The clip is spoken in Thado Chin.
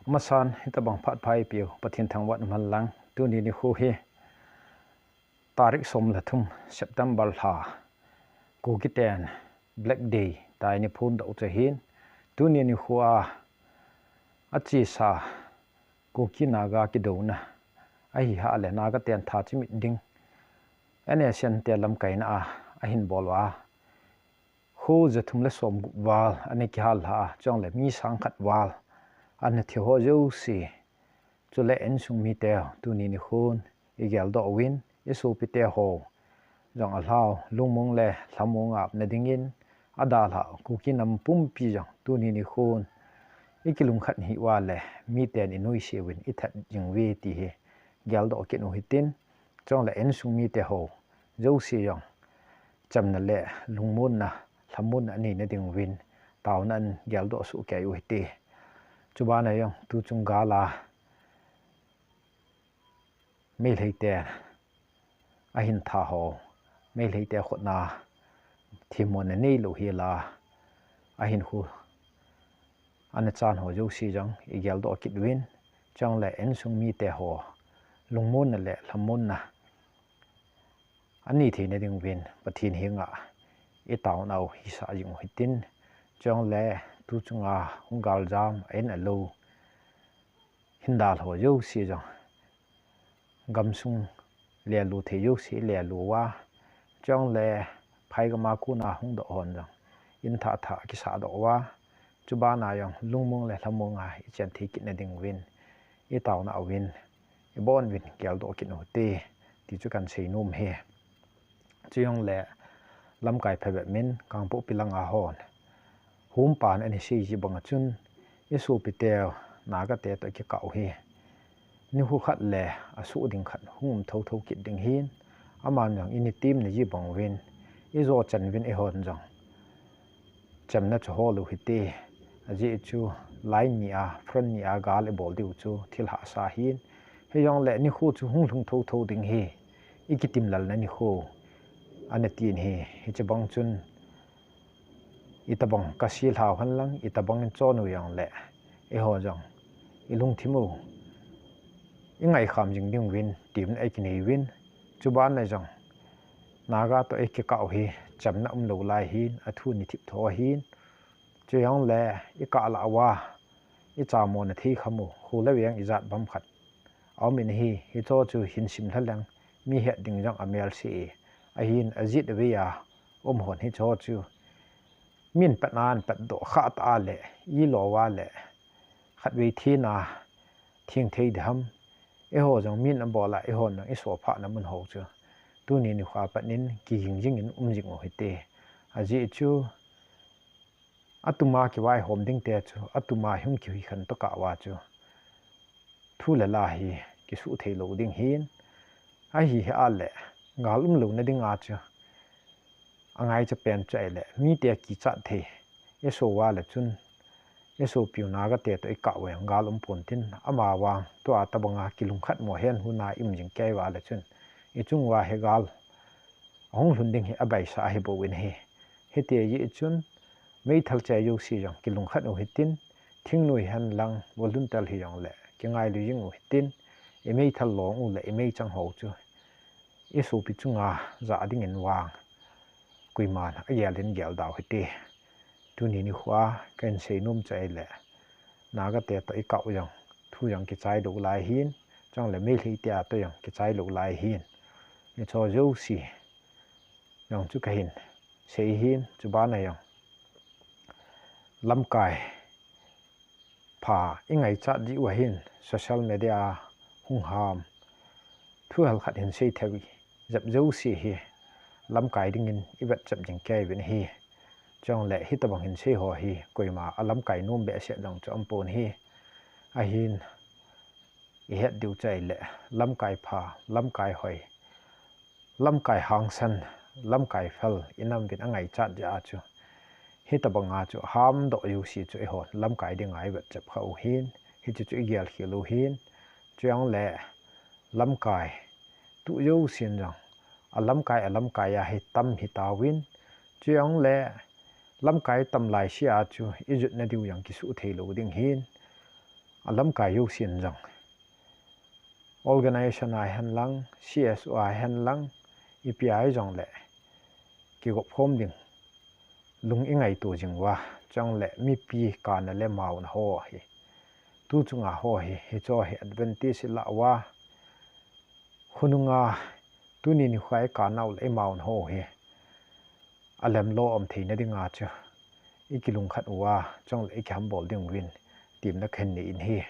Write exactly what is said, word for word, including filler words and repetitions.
Masan hitabang phat pha eipeu Pathen thangvah in umhen lang, tuni nikho hi tarik som le thum September lha, Kukiten Black Day tia eiphondoh u chu ahin, tuni nikho a achesa Kuki Naga kidouna ahi hale Naga ten tha chimit ding N S N te lamkaina a ahin bol uva, kho jathum le somgup val ana kihal lha a, chuleh mi sang khat val ana thi ho jouse, chule insung mite tuni nikhon igeldoh uvin, isopite ho jong alhau lungmong le lhamong a um nadingin, adalhah Kuki nam pumpi jong tuni nikhon ikilungkhat hih uva le miten inuisat uvin ithat jing uve ti hi geldoh kit u hitin, chuleh insung mite ho jouse jong chamna le lungmonna, lhamonna anei nading uvin taona in geldoh soh kei u hite. Chubana jong tuchung gal a Meitei te ahin tha ho, Meitei te khutna themmona neilou hel a ahinkho ana chan ho jouse jong igeldoh kit uvin, chuleh insung mite ho lungmonna le lhamonna anei thei nading uvin Pathen henga itaona u hisah jing u hitin, chuleh tuchunga hung galjam a in alou hin dalha ho jouse jong gamsung lelu thei jouse lelu uva, chuleh phai gam a kona hungdoh hon jong in thah thah kisahdoh uva, chubana jong lungmong le lhamong a ichen thei kit nading uvin itaona uvin ibon uvin geldoh kit u hite ti chu kahin seinom e. Chujongle lamkai phabep min Kangpokpi langa hon humpan ana sei ji banga chun, isopiteu Naga te toh kikah u hi nikho khat le asuh ding khat hung um thotho kit ding ahin, aman jong ini temna ji bang uvin ijo chan uvin eihon jong chamna chu hol u hite. Ajeh chu line ni a, front ni a gal ibol diu chu thil hahsa ahin, hijongle nikho chu hung lhung thotho ding ahi, ikitimlalna nikho ana tin ahi. Hiche bang chun itobang kasei lhau henlang, itobang in chon u jongle eiho jong ilungthim u ingaikham jing ding uvin temna ikinei uvin, chubana jong Naga toh ikikah u hi chamna umlou lai ahin, athu ni thip tho ahin, chujongle ikah lah uva ichamona thei kham u kho le veng ijat bang khat aumin ahi, hicheho chu hin simlha leng mi het ding jong amelse e, ahin ajet avei a um hon hicheho chu min patna in patdoh khah ta a le, ilo uva le khatvei thina theng thei ding ham, eiho jong min abol a eihon jong isophahna mun ho chu tuni nikho a pat in kiging jing in um jing u hite. Ajeh chu atuma kivaihom ding te chu atuma hung kihui khen tokah uva chu thu le la hi kisuh theilou ding ahin, ahihheh a le gal umlouna dinga chu angaicha pen chu ahile mite kichat thei iso uva le chun, isopiu Naga te toh ikah uva gal umpon tin, amavang tua tobanga kilungkhat mo hen huna i um jing kei uva le chun ichung uva hi gal ahung lhun ding hi abaisa ahi bouvin ahi. Hiti ajeh chun meithal chai jouse jong kilungkhat u hitin, thingnoi henlang volunteer hijongle kingailu jing u hitin, imeithal long u le imeichang ho chu isopi chunga jah dingin vang koiman agel in gel dau hite. Tuni nikho a kahin seinom chu ahile Naga te toh ikah u jong thu jong kichai lou lai ahin, chule Meitei te a toh jong kichai lou lai ahin, hicheho jouse jong chu kahin sei ahin, chubana jong lamkai pha ingaichat diu ahin, social media a hung ham thu hel khat hin sei thei jep jouse hi lamkai dingin ivetchep jing kei uvin ahi. Chule hitobang hin sei ho hi koima alamkai nom behseh jong chu aumpon ahi. Ahin ihet diu chu ahile lamkai pha, lamkai hoi, lamkai hangsan, lamkai phal inam uvin angaichat jeh a chu hitobanga chu hamdoh jouse chu eihon lamkai dinga ivetchep khah u ahin, hiche chu igel khel u ahin, chujongle lamkai tuh jousen jong alamkai alamkai a hi tam hitauvin, chujongle lamkai tam laise a chu ijotna diu jong kisuh theilou ding ahin, alamkai jousen jong, organization a hen lang, C S O a hen lang, ipi a hijongle kigop khom ding lung ingaito jing uva, chule mipi kana le mauna ho hi, tu chunga ho hi, hicho hi advantage ilah uva, khonunga tuni nikho a ikanau le imauna ho hi alemlo um theina dinga chu ikilungkhat uva, chule ikihambol ding uvin temna kahin nei in ahi.